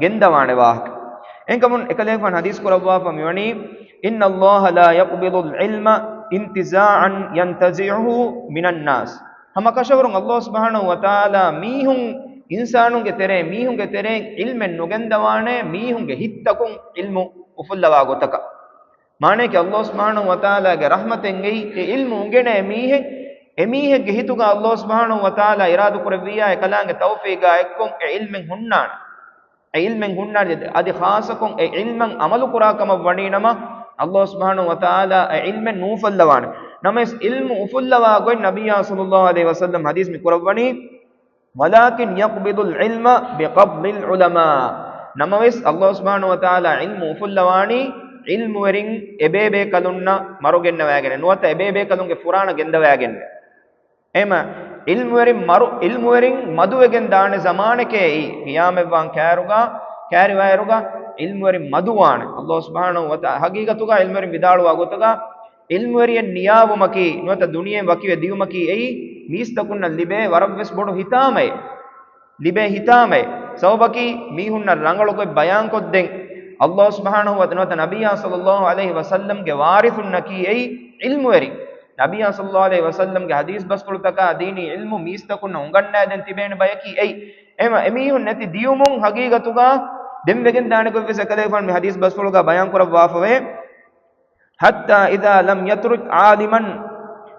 ގެންދަވާނެ ވާހަކަ. އެހެންކަމުން އެކަލޭގެފާނު ޙަދީޘް ކުރައްވާފަ މިވަނީ، إن الله لا يقبض العلم انتزاعا ينتزعه من الناس. ހަމަ ކަށަވަރުން ﷲ ސުބްޙާނަހޫ ވަތަޢާލާ މީހުން އިންސާނުންގެ ތެރޭ، މީހުންގެ ތެރޭން ޢިލްމެއް ނުގެންދަވާނެ، މީހުންގެ ހިތްތަކުން ޢިލްމު އުފުއްލަވާ ގޮތަކަށް. މާނަޔަކީ ﷲ ސުބްޙާނަހޫ ވަތަޢާލާގެ ރަޙްމަތެއް އެއީ، އެ ޢިލްމު އުނގެނޭ މީހެއް، އެމީހެއްގެ ހިތުގަ ﷲ ސުބްޙާނަހޫ ވަތަޢާލާ އިރާދަ ކުރެއްވިއްޔާ އެކަލާނގެ ތައުފީގާ އެއްކޮށް އެ ޢިލްމެއް ހުންނާނެ. އެ ޢިލްމެއް ހުންނާނެ. އަދި ޚާއްޞަކޮށް އެ ޢިލްމަށް ޢަމަލު ކުރާ ކަމަށް ވަނީ ނަމަ، ﷲ ސުބްޙާނަހޫ ވަތަޢާލާ އެ ޢިލްމެއް ނޫފައްލަވާނެ. ނަމަވެސް ޢިލްމު އުފުއްލަވާ ގޮތް ނަބިއްޔާ ޞައްލައްލާހު ޢަލައިހި ވަސައްލަމް ޙަދީޘް މި ކުރައްވަނީ، ولكن يقبض العلم بقبض العلماء. ނަމަވެސް، ﷲ ސުބްޙާނަހޫ ވަތަޢާލާ ޢިލްމު އުފުއްލަވާނީ، ޢިލްމުވެރިން އެބޭބޭކަލުންނަށް މަރުގެންނަވައިގެން ނުވަތަ އެބޭބޭކަލުންގެ ފުރާނަ ގެންދަވައިގެން. އެހެމަ ޢިލްމުވެރިން މަރު، ޢިލްމުވެރިން މަދުވެގެން ދާނެ ޒަމާނެކޭ އެއީ، ޤިޔާމަތްވާން ކާރުގަ، ކާރިވާއިރުގަ ޢިލްމުވެރިން މަދުވާނެ. ﷲ ސުބްޙާނަހޫ ވަތަޢާލާ ޙަޤީޤަތުގަ ޢިލްމުވެރިން ވިދާޅުވާ ގޮތުގަ، ޢިލްމުވެރިއެއް ނިޔާވުމަކީ، ނުވަތަ ދުނިޔެ ވަކިވެ ދިޔުމަކީ އެއީ، މީސްތަކުންނަށް ލިބޭ ވަރަށްވެސް ބޮޑު ހިތާމައެއް. ލިބޭ ހިތާމައެއް. ސަބަބަކީ، މީހުންނަށް ރަނގަޅު ގޮތް ބަޔާންކޮށްދޭން، ﷲ ސުބްޙާނަހޫ ވަތަ، ނުވަތަ ނަބިއްޔާ ޞައްލައްލާހު ޢަލައިހި ވަސައްލަމްގެ ވާރިޘުންނަކީ އެއީ ޢިލްމުވެރިން. ނަބިއްޔާ ޞައްލައްލާހު ޢަލައިހި ވަސައްލަމްގެ ޙަދީޘް ބަސްފުޅުތަކާ ދީނީ ޢިލްމު މީސްތަކުންނަށް އުނގަންނައިދޭން ތިބޭނެ ބަޔަކީ އެއީ. އެހެމަ އެމީހުން ނެތި ދިޔުމުން ޙަޤީޤަތުގަ ދެން ވެގެން ދާނެ ގޮތްވެސް އެކަލޭގެފާނު މި ޙަދީޘް ބަސްފުޅުގަ ބަޔާން ކުރައްވާފަވޭ. حتى إذا لم يترك عالما،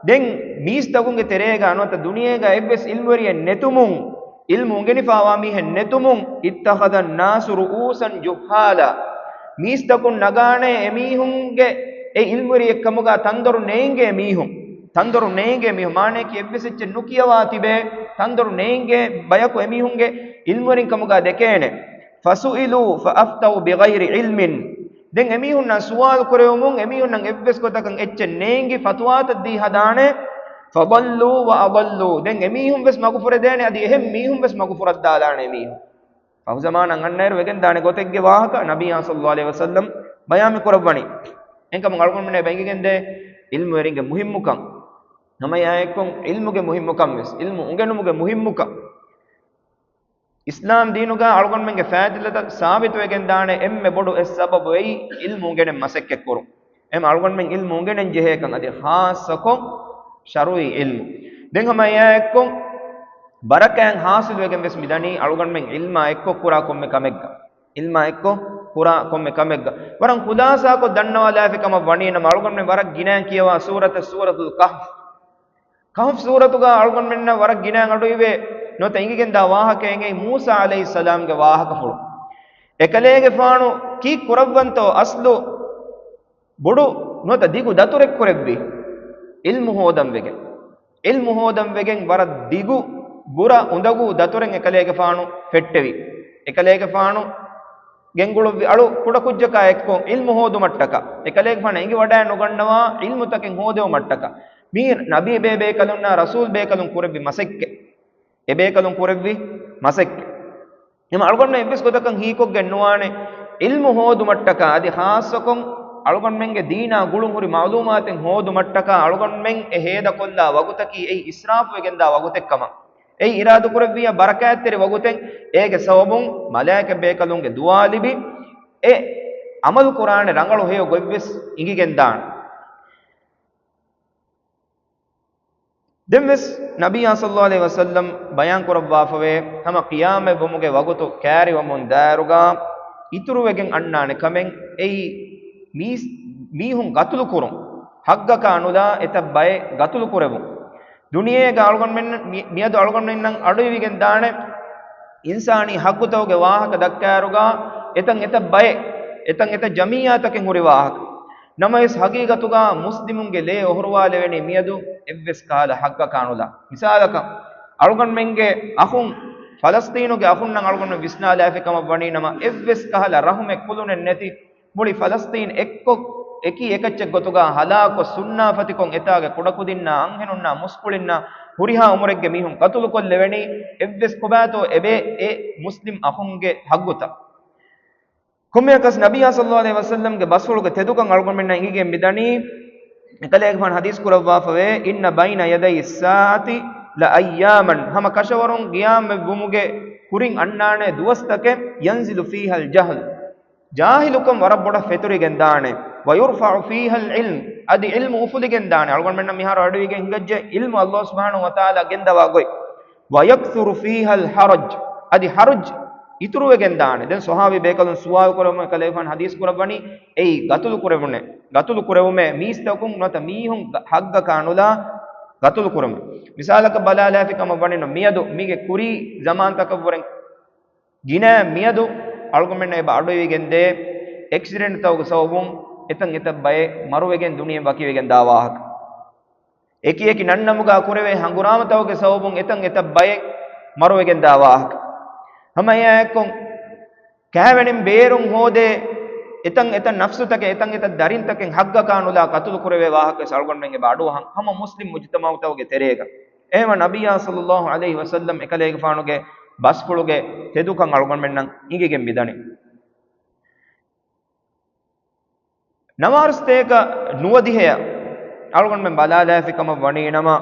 ދެން މީސްތަކުންގެ ތެރޭގަ ނުވަތަ ދުނިޔޭގަ އެއްވެސް ޢިލްމުވެރިއެއް ނެތުމުން، ޢިލްމު އުނގެނިފައިވާ މީހެއް ނެތުމުން، اتخذ الناس رؤوسا جهالا، މީސްތަކުން ނަގާނެ އެމީހުންގެ އެ ޢިލްމުވެރިއެއްކަމުގަ ތަންދޮރު ނޭނގޭ މީހުން، ތަންދޮރު ނޭނގޭ މީހުން، މާނަޔަކީ އެއްވެސް އެއްޗެއް ނުކިޔަވާ ތިބޭ، ތަންދޮރު ނޭނގޭ ބަޔަކު އެމީހުންގެ ޢިލްމުވެރިންކަމުގަ ދެކޭނެ. فسئلوا فأفتوا بغير علم، ދެން އެމީހުންނާ ސުވާލު ކުރެވުމުން އެމީހުންނަށް އެއްވެސް ގޮތަކަށް އެއްޗެއް ނޭނގި ފަތުވާތައް ދީ ހަދާނެ. فضلوا وأضلوا، ދެން އެމީހުން ވެސް މަގުފުރެދޭނެ، އަދި އެހެން މީހުން ވެސް މަގުފުރައްދާލާނެ އެމީހުން. ފަހުޒަމާނަށް އަންނައިރު ވެގެންދާނެ ގޮތެއްގެ ވާހަކަ ނަބިއްޔާ ޞައްލައްލާހު ޢަލައިހި ވަސައްލަމް ބަޔާން މި ކުރައްވަނީ. އެހެންކަމުން އަޅުގަނޑުމެންނަށް އެބަ އެނގިގެންދޭ ޢިލްމުވެރިންގެ މުހިއްމުކަން. ހަމައެއާއެއްކޮށް ޢިލްމުގެ މުހިއްމުކަން ވެސް، ޢިލްމު އުނގެނުމުގެ މުހިއްމުކަން. އިސްލާމް ދީނުގަ އަޅުގަނޑުމެންގެ ފައިތިލަތައް ސާބިތުވެގެން ދާނެ އެންމެ ބޮޑު އެއް ސަބަބު އެއީ ޢިލްމު އުނގެނެން މަސައްކަތްކުރުން. އެހެން އަޅުގަނޑުމެން ޢިލްމު އުނގެނެން ޖެހޭކަން އަދި ޚާއްޞަކޮށް ޝަރުޢީ ޢިލްމު. ދެން ހަމަ އެއާއެއްކޮށް ބަރަކާތް ޙާޞިލުވެގެން ވެސް މިދަނީ އަޅުގަނޑުމެން ޢިލްމާ އެއްކޮށް ކުރާ ކޮންމެ ކަމެއްގަ. ޢިލްމާ އެއްކޮށް ކުރާ ކޮންމެ ކަމެއްގަ. ވަރަށް ޚުލާޞާކޮށް ދަންނަވާލާފި ކަމަށް ވަނީ ނަމަ އަޅުގަނޑުމެން ވަރަށް ގިނައިން ކިޔަވާ ސޫރަތެއް ސޫރަތުލް ކަހްފް. ކަހްފް ސޫރަތުގަ އަޅުގަނޑުމެންނަށް ވަރަށް ގިނައިން އަޑުއިވޭ ނުވަތަ އިނގިގެންދާ ވާހަކައެއް އެއީ މޫސާ ޢަލައިހިއްސަލާމްގެ ވާހަކަފުޅު. އެކަލޭގެފާނު ކީއްކުރައްވަންތޯ އަސްލު ބޮޑު ނުވަތަ ދިގު ދަތުރެއް ކުރެއްވީ؟ ޢިލްމު ހޯދަން ވެގެން. ޢިލްމު ހޯދަން ވެގެން ވަރަށް ދިގު ބުރަ އުނދަގޫ ދަތުރެއް އެކަލޭގެފާނު ފެއްޓެވި. އެކަލޭގެފާނު ގެންގުޅުއްވި އަޅު ކުޑަކުއްޖަކާ އެއްކޮށް ޢިލްމު ހޯދުމަށްޓަކާ، އެކަލޭގެފާނަށް އެނގިވަޑައެއް ނުގަންނަވާ ޢިލްމުތަކެއް ހޯދެވުމަށްޓަކާ. މީ ނަބީ ބޭބޭކަލުންނާ ރަސޫލް ބޭކަލުން ކުރެއްވި މަސައްކަތް. އެބޭކަލުން ކުރެއްވި މަސައްކަތް. އެމަ އަޅުގަނޑު އެއްވެސް ގޮތަކަށް ހީކޮށްގެން ނުވާނެ، ޢިލްމު ހޯދުމަށްޓަކާ އަދި ޚާއްޞަކޮށް އަޅުގަނޑުމެންގެ ދީނާ ގުޅުން ހުރި މަޢުލޫމާތެއް ހޯދުމަށްޓަކާ އަޅުގަނޑުމެން އެ ހޭދަކޮށްލާ ވަގުތަކީ އެއީ އިސްރާފުވެގެންދާ ވަގުތެއްކަމަށް. އެއީ އިރާދަކުރެއްވިއްޔާ ބަރަކާތްތެރި ވަގުތެއް، އޭގެ ސަބަބުން މަލާއިކަ ބޭކަލުންގެ ދުޢާ ލިބި، އެ ޢަމަލު ކުރާނެ ރަނގަޅު ހެޔޮ ގޮތްވެސް އިނގިގެންދާނެ. ދެންވެސް ނަބިއްޔާ ޞައްލައްލާހު ޢަލައިހި ވަސައްލަމް ބަޔާން ކުރައްވާފަވޭ، ހަމަ ޤިޔާމަތް ވުމުގެ ވަގުތު ކައިރިވަމުން ދާއިރުގަ އިތުރުވެގެން އަންނާނެ ކަމެއް އެއީ މީސް-، މީހުން ގަތުލު ކުރުން، ޙައްޤަކާ ނުލާ އެތައް ބައެއް ގަތުލު ކުރެވުން. ދުނިޔޭގަ އަޅުގަނޑުމެން މި-، މިއަދު އަޅުގަނޑުމެންނަށް އަޑުއިވިގެން ދާނެ އިންސާނީ ޙައްޤުތަކުގެ ވާހަކަ ދައްކާއިރުގަ އެތަން އެތައް ބައެއް، އެތަން އެތައް ޖަމިއްޔާތަކެއް ހުރި ވާހަކަ. ނަމަވެސް ޙަޤީޤަތުގަ މުސްލިމުންގެ ލޭ އޮހޮރުވާލެވެނީ މިއަދު އެއްވެސް ކަހަލަ ޙައްޤަކާ ނުލާ. މިސާލަކަށް، އަޅުގަނޑުމެންގެ އަޚުން، ފަލަސްޠީނުގެ އަޚުންނަށް އަޅުގަނޑު ވިސްނާލާފި ކަމަށް ވަނީ ނަމަ، އެއްވެސް ކަހަލަ ރަޙުމެއް ކުލުނެއް ނެތި، މުޅި ފަލަސްޠީން އެއްކޮށް، އެކީ އެކައްޗެއް ގޮތުގަ ހަލާކުކޮށް، ސުންނާ ފަތިކޮށް، އެތާގެ ކުޑަކުދިންނާ، އަންހެނުންނާ، މުސްކުޅިންނާ، ހުރިހާ އުމުރެއްގެ މީހުން ޤަތުލުކޮށްލެވެނީ، އެއްވެސް ކޮބާތޯ އެބޭ އެ މުސްލިމް އަޚުންގެ ޙައްޤުތައް. ކޮންމެއަކަސް ނަބިއްޔާ ޞައްލައްލާހު ޢަލައިހި ވަސައްލަމްގެ ބަސްފުޅުގެ ތެދުކަން އަޅުގަނޑުމެންނަށް އިނގިގެން މިދަނީ، އެކަލޭގެފާނު ޙަދީޘް ކުރައްވާފަވޭ، إن بين يدي الساعة لأياما، ހަމަ ކަށަވަރުން ޤިޔާމަތް ވުމުގެ ކުރިން އަންނާނެ ދުވަސްތަކެއް، ينزل فيها الجهل، ޖާހިލުކަން ވަރަށް ބޮޑަށް ފެތުރިގެން ދާނެ، ويرفع فيها العلم، އަދި ޢިލްމު އުފުލިގެން ދާނެ. އަޅުގަނޑުމެންނަށް މިހާރު އަޑުއިވިގެން ހިނގައްޖެ ޢިލްމު ﷲ ސުބްޙާނަހޫ ވަތަޢާލާ ގެންދަވާ ގޮތް. ويكثر فيها الحرج، އަދި ޙަރަޖް އިތުރުވެގެން ދާނެ. ދެން ޞަޙާބީ ބޭކަލުން ސުވާލު ކުރަމުން އެކަލޭގެފާނު ޙަދީޘް ކުރައްވަނީ، އެއީ ގަތުލު ކުރެވުނެ، ގަތުލު ކުރެވުމޭ މީސްތަކުން ނުވަތަ މީހުން ގަ-، ޙައްޤަކާ ނުލާ ގަތުލު ކުރުމެއް. މިސާލަކަށް ބަލާލާފި ކަމަށް ވަނީ ނަމަ، މިއަދު މީގެ ކުރީ ޒަމާންތަކަށްވުރެ ގިނަ މިއަދު އަޅުގަނޑުމެންނަށް އެބަ އަޑުއިވިގެންދޭ އެކްސިޑެންޓްތަކުގެ ސަބަބުން އެތަން އެތައް ބައެއް މަރުވެގެން ދުނިޔެ ވަކިވެގެން ދާ ވާހަކަ. އެކި އެކި ނަންނަމުގަ ކުރެވޭ ހަނގުރާމަތަކުގެ ސަބަބުން އެތަން އެތައް ބައެއް މަރުވެގެން ދާ ވާހަކަ. ހަމަ އެއާއެއްކޮށް ކާވެނިން ބޭރުން ހޯދޭ އެތަން އެތައް ނަފްސުތަކެއް، އެތަން އެތައް ދަރިންތަކެއް ޙައްޤަކާ ނުލާ ޤަތުލު ކުރެވޭ ވާހަކަވެސް އަޅުގަނޑުމެން އެބަ އަޑުއަހަން ހަމަ މުސްލިމް މުޖުތަމަޢުތަކުގެ ތެރޭގަ. އެހެންވެ ނަބިއްޔާ ޞައްލައްލާހު ޢަލައިހި ވަސައްލަމް އެކަލޭގެފާނުގެ ބަސްފުޅުގެ ތެދުކަން އަޅުގަނޑުމެންނަށް އިނގިގެން މިދަނީ. ނަވާރަސަތޭކަ ނުވަދިހައަށް އަޅުގަނޑުމެން ބަލާލާފި ކަމަށް ވަނީ ނަމަ،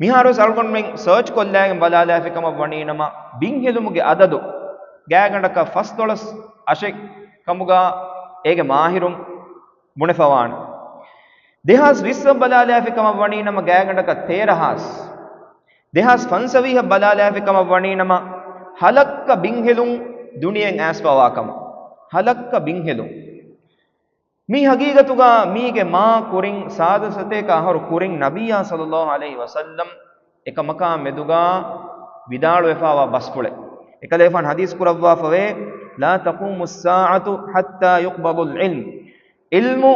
މިހާރުވެސް އަޅުގަނޑުމެން ސަރޗް ކޮށްލާގެން ބަލާލާފި ކަމަށް ވަނީ ނަމަ، ބިންހެލުމުގެ އަދަދު ގާތްގަނޑަކަށް ފަސްދޮޅަސް އަށެއް ކަމުގަ އޭގެ މާހިރުން ބުނެފަވާނެ. ދެހާސް ވިއްސަށް ބަލާލާފި ކަމަށް ވަނީ ނަމަ، ގާތްގަނޑަކަށް ތޭރަ ހާސް. ދެހާސް ފަންސަވީހަށް ބަލާލާފި ކަމަށް ވަނީ ނަމަ، ހަ ލައްކަ ބިންހެލުން ދުނިޔެއިން އައިސްފަވާ ކަމަށް. ހަ ލައްކަ ބިންހެލުން. މީ ހަގީގަތުގަ މީގެ މާ ކުރިން ސާދަ ސަތޭކަ އަހަރު ކުރިން ނަބިއްޔާ ޞައްލައްލާހު ޢަލައިހި ވަސައްލަމް އެކަމަކާ މެދުގަ ވިދާޅުވެފަވާ ބަސްފުޅެއް. އެކަލޭގެފާނު ޙަދީޘް ކުރައްވާފަވޭ، لا تقوم الساعة حتى يقبض العلم. ޢިލްމު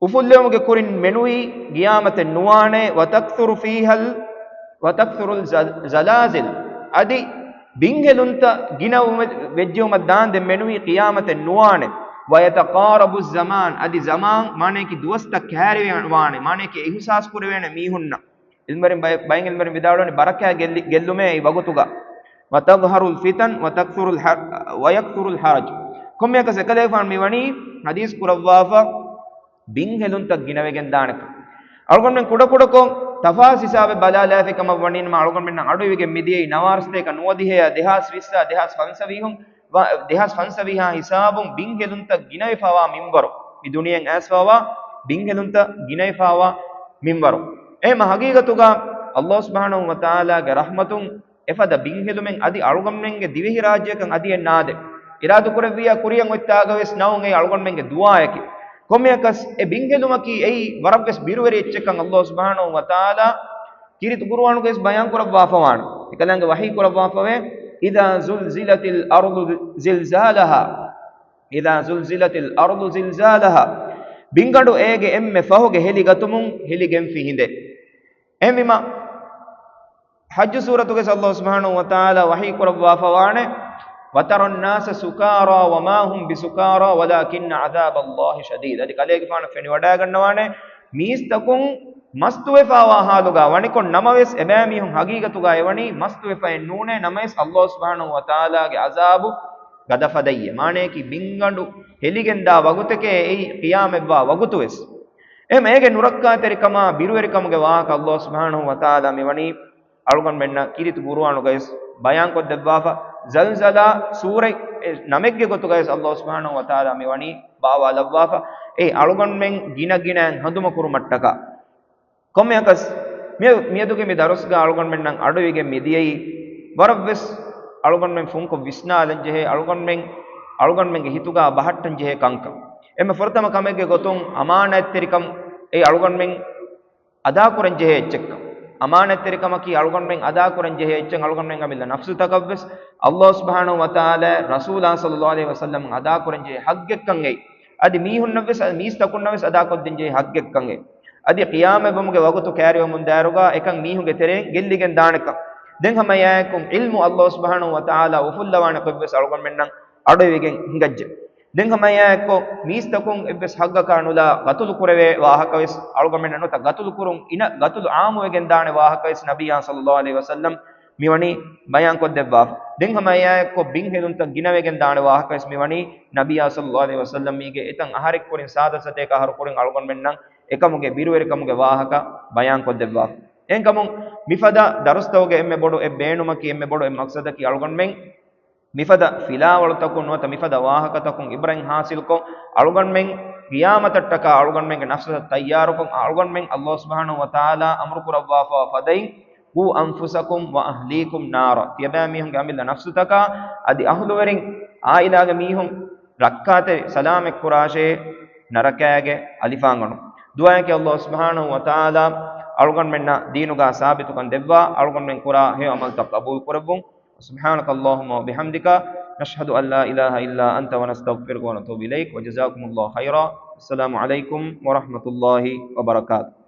އުފުއްލެވުމުގެ ކުރިން މެނުވީ ޤިޔާމަތެއް ނުވާނެ، وتكثر فيها ال-، وتكثر الزلازل، އަދި ބިންހެލުންތައް ގިނަ ވެ-، ވެއްޖެއުމަށް ދާންދެން މެނުވީ ޤިޔާމަތެއް ނުވާނެ. ويتقارب الزمان، އަދި ޒަމާން، މާނަޔަކީ ދުވަސްތައް ކައިރިވާނެ، މާނަޔަކީ އިހުސާސް ކުރެވޭނެ މީހުންނަށް. ޢިލްމުވެރިން ބައެއް، ބައެއް ޢިލްމުވެރިން ވިދާޅުވަނީ ބަރަކާތް ގެއްލި-، ގެއްލުމޭ އެ ވަގުތުގަ. وتظهر الفتن وتكثر الح-، ويكثر الحرج. ކޮންމެއަކަސް އެކަލޭގެފާނު މިވަނީ ޙަދީޘް ކުރައްވާފަ ބިންހެލުންތައް ގިނަވެގެން ދާނެކަން. އަޅުގަނޑުމެން ކުޑަކުޑަކޮށް ތަފާސް ހިސާބެއް ބަލާލާފި ކަމަށް ވަނީނަމަ، އަޅުގަނޑުމެންނަށް އަޑުއިވިގެން މިދިޔައީ ނަވާރަސަތޭކަ ނުވަދިހައާ، ދެހާސް ވިއްސާ، ދެހާސް ފަންސަވީހުން ވަ-، ދެހާސް ފަންސަވީހާ ހިސާބުން ބިންހެލުންތައް ގިނަވެފަވާ މިންވަރު. މި ދުނިޔެއިން އައިސްފަވާ ބިންހެލުންތައް ގިނަވެފަވާ މިންވަރު. އެހެންމަ ހަގީގަތުގަ ﷲ ސުބްޙާނަހޫ ވަތަޢާލާގެ ރަޙްމަތުން އެފަދަ ބިންހެލުމެއް އަދި އަޅުގަނޑުމެންގެ ދިވެހިރާއްޖެއަކަށް އަދިއެއް ނާދެ. އިރާދަކުރެއްވިއްޔާ ކުރިއަށް އޮތްތާގަވެސް ނައުން އެއީ އަޅުގަނޑުމެންގެ ދުޢާއަކީ. ކޮންމެއަކަސް އެ ބިންހެލުމަކީ އެއީ ވަރަށްވެސް ބިރުވެރި އެއްޗެއްކަން ﷲ ސުބްޙާނަހޫ ވަތަޢާލާ ކީރިތި ޤުރުއާނުގަވެސް ބަޔާން ކުރައްވާފަވާނެ. އެކަލާނގެ ވަޙީ ކުރައްވާފަވޭ، إذا زلزلت الأرض زلزالها، إذا زلزلت الأرض زلزالها. ބިންގަނޑު އޭގެ އެންމެ ފަހުގެ ހެލިގަތުމުން ހެލިގެންފި ހިނދެއް. އެހެންވީމަ، ޙައްޖު ސޫރަތުގައި ﷲ ސުބްޙާނަހޫ ވަތަޢާލާ ވަޙީ ކުރައްވާފަވާނެ، "وترى الناس سكارى وما هم بسكارى ولكن عذاب الله شديد." އަދި ކަލޭގެފާނަށް ފެނިވަޑައިގަންނަވާނެ، މީސްތަކުން މަސްތުވެފާވާ ޙާލުގަ ވަނިކޮށް ނަމަވެސް، އެބައިމީހުން ޙަޤީޤަތުގަ އެވަނީ މަސްތުވެފައެއް ނޫނޭ، ނަމަވެސް ﷲ ސުބްޙާނަހޫ ވަތަޢާލާގެ ޢަޛާބު ގަދަފަދައްޔޭ. މާނަޔަކީ ބިންގަނޑު ހެލިގެންދާ ވަގުތެކޭ އެއީ، ޤިޔާމަތްވާ ވަގުތުވެސް. އެހެން އޭގެ ނުރައްކާތެރިކަމާ ބިރުވެރިކަމުގެ ވާހަކަ ﷲ ސުބްޙާނަހޫ ވަތަޢާލާ މިވަނީ އަޅުގަނޑުމެންނަށް ކީރިތި ޤުރުއާނުގައިވެސް ބަޔާންކޮށްދެއްވާފަ. ޒަލްޒަލާ ސޫރަތް އެ ނަމެއްގެ ގޮތުގައިވެސް ﷲ ސުބްޙާނަހޫ ވަތަޢާލާ މިވަނީ ބާވާލައްވާފަ. އެ އަޅުގަނޑުމެން ގިނަ ގިނައިން ހަނދުމަކުރުމަށްޓަކާ. ކޮންމެއަކަސް މި-، މިއަދުގެ މި ދަރުސްގަ އަޅުގަނޑުމެންނަށް އަޑުއިވިގެން މިދިޔައީ ވަރަށްވެސް އަޅުގަނޑުމެން ފުންކޮށް ވިސްނާލަން ޖެހޭ، އަޅުގަނޑުމެން، އަޅުގަނޑުމެންގެ ހިތުގަ ބަހައްޓަން ޖެހޭ ކަންކަން. އެންމެ ފުރަތަމަ ކަމެއްގެ ގޮތުން އަމާނާތްތެރިކަން އެ އަޅުގަނޑުމެން އަދާކުރަން ޖެހޭ އެއްޗެއްކަން. އަމާނާތްތެރިކަމަކީ އަޅުގަނޑުމެން އަދާކުރަން ޖެހޭ އެއްޗެއް، އަޅުގަނޑުމެން އަމިއްލަ ނަފްސުތަކަށްވެސް ﷲ ސުބްޙާނަހޫ ވަތަޢާލާ ރަސޫލާ ޞައްލައްލާހު ޢަލައިހި ވަސައްލަމް އަދާކުރަން ޖެހޭ ޙައްޤެއްކަން އެއީ. އަދި މީހުންނަށްވެސް، މީސްތަކުންނަށްވެސް އަދާކޮށްދޭން ޖެހޭ ޙައްޤެއްކަން އެއީ. އަދި ޤިޔާމަތްވުމުގެ ވަގުތު ކައިރިވަމުން ދާއިރުގަ އެކަން މީހުންގެ ތެރެއިން ގެއްލިގެން ދާނެކަން. ދެން ހަމައެއާއެކު ޢިލްމު ﷲ ސުބްޙާނަހޫ ވަތަޢާލާ އުފުއްލަވާނެ ކޮށްވެސް އަޅުގަނޑުމެންނަށް އަޑުއިވިގެން ހިނގައްޖެ. ދެން ހަމައެއާއެކު މީސްތަކުން އެއްވެސް ޙައްޤަކާ ނުލާ ޤަތުލު ކުރެވޭ ވާހަކަވެސް އަޅުގަނޑުމެންނަށް ނުވަތަ ޤަތުލު ކުރުން އިނަ ޤަތުލު ޢާއްމުވެގެން ދާނެ ވާހަކަވެސް ނަބިއްޔާ ޞައްލައްލާހު ޢަލައިހި ވަސައްލަމް މިވަނީ ބަޔާންކޮށްދެއްވާފަ. ދެން ހަމައެއާއެކު ބިން ހެދުންތައް ގިނަވެގެން ދާނެ ވާހަކަވެސް މިވަނީ ނަބިއްޔާ ޞައްލައްލާހު ޢަލައިހި ވަސައްލަމް މީގެ އެތައް އަހަރެއްކުރިން ސާދަ ސަތޭކަ އަހަރުކުރިން އަޅުގަނޑުމެންނަށް އެކަމުގެ ބިރުވެރިކަމުގެ ވާހަކަ ބަޔާންކޮށްދެއްވާފަ. އެހެންކަމުން މިފަދަ ދަރުސްތަކުގެ އެންމެ ބޮޑު އެއް ބޭނުމަކީ، އެންމެ ބޮޑު އެއް މަޤްޞަދަކީ އަޅުގަނޑުމެން މިފަދަ ފިލާވަޅުތަކުން ނުވަތަ މިފަދަ ވާހަކަތަކުން ޢިބްރަތް ޙާޞިލްކޮށް، އަޅުގަނޑުމެން ޤިޔާމަތަށްޓަކާ އަޅުގަނޑުމެންގެ ނަފްސަށް ތައްޔާރުކޮށް، އަޅުގަނޑުމެން ﷲ ސުބްޙާނަހޫ ވަތަޢާލާ އަމުރުކުރައްވާފަވާ ފަދައިން، "قوا أنفسكم وأهليكم نارا" ތިޔަބައިމީހުންގެ އަމިއްލަ ނަފްސުތަކާ އަދި އަހުލުވެރިން، އާއިލާގެ މީހުން ރައްކާތެރި ސަލާމަތްކުރާށޭ ނަރަކައިގެ އަލިފާންގަނޑު. ދުޢާއަކީ ﷲ ސުބްޙާނަހޫ ވަތަޢާލާ އަޅުގަނޑުމެންނަށް ދީނުގަ ސާބިތުކަން ދެއްވާ، އަޅުގަނޑުމެން ކުރާ ހެޔޮ ޢަމަލުތައް ޤަބޫލު ކުރެއްވުން. سبحانك اللهم وبحمدك، نشهد أن لا إله إلا أنت، ونستغفرك ونتوب إليك، وجزاكم الله خيرا. السلام عليكم ورحمة الله وبركاته.